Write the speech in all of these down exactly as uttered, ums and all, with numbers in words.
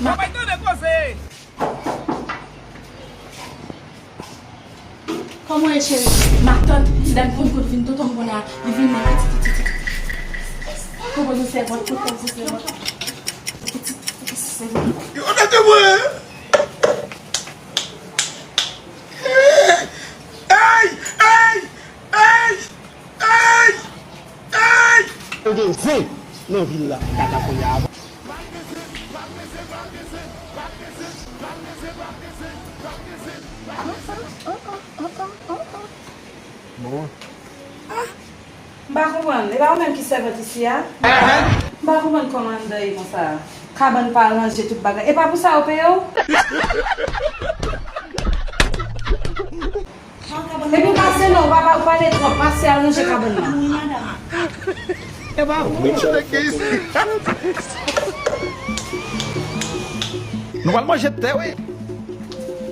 Sa bay tande koze. Kòman w ye, cheri? Matant, ti dam konn kote vin tonton m konn a, li vin nan ti ti ti ti. Konpozisyon bon, konpozisyon bon. Ti ti ti ti. Yo, tande mwen. Ey! Ey! Ey! Ey! Ey! Yo gen zen nan vil la. Kaka kounye a. Bon. M pa konprann. E pa ou menm ki sèvant isi a? M pa konprann kòman anndan ye konsa. Kabann pa ranje tout bagay. E pa pou sa yo peye w? Epi pase non, ou pa, ou pale twòp, pase al ranje kabann nan. E pa pou ou. Nou pral manje tè, wi.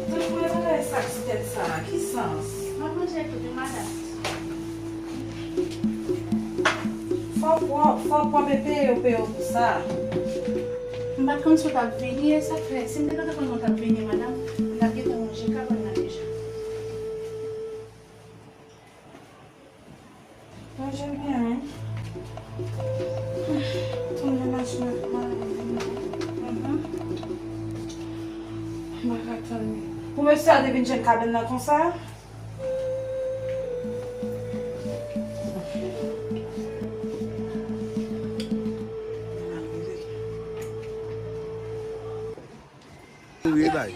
Tankou e bagay sa k sou tèt sa, ki sans? M ap manje ak ou tou, madanm. Fò w pwòp, fò w pwòp epi yo peye w pou sa. M pa t konn si w t ap vini, e sa k fè, si m te gentan konn mwen t ap vini, madanm, m t ap gentan ranje kabann nan deja. Manje byen, wi. Tounen machin ak mari m. Mhm. M pa ka tann. Pou mesye a te vin jwenn kabann nan konsa? Mouri, baz.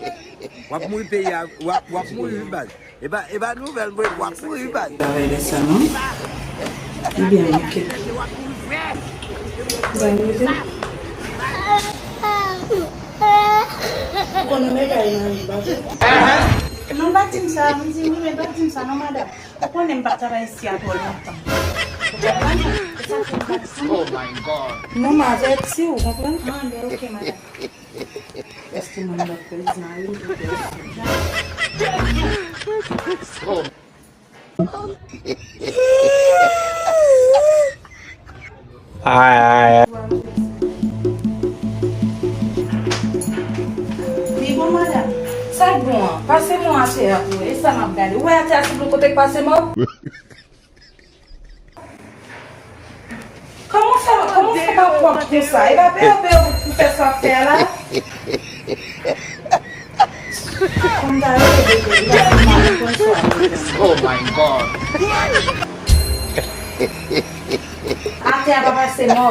W ap mouri peyi a, w ap, w ap mouri, wi, baz. E pa, e pa nouvèl, mwen, w ap mouri, wi, baz. Travay lè sa, non? Ebyen, ok. Bay mwen de. Ou konnen bagay nan li, baz. Non, pa di m sa, m di wi, men pa di m sa, non, madanm. Ou konnen m pa t ap isi a twò lontan. Ou konprann? E sa fè m pa di sa. Oh my God. Non, m avèti w, ou konprann? Ah, ben, ok, madanm. Èske mwen m ap fè zanmi m pou fè sa? Ay, ay, ay. Li bon, madanm. Sa k bon an? Pase mò atè a pou wè. E sa m ap gade. Ou wè atè a se pou kote k pase mò? Kòman w fè, kòman w fè pa pwòp konsa? E pa peye w, peye w pou fè sa w ap fè a la? Kòm ta rete de peyi la, se mal konsa. Oh my God. Atè a pa pase mò.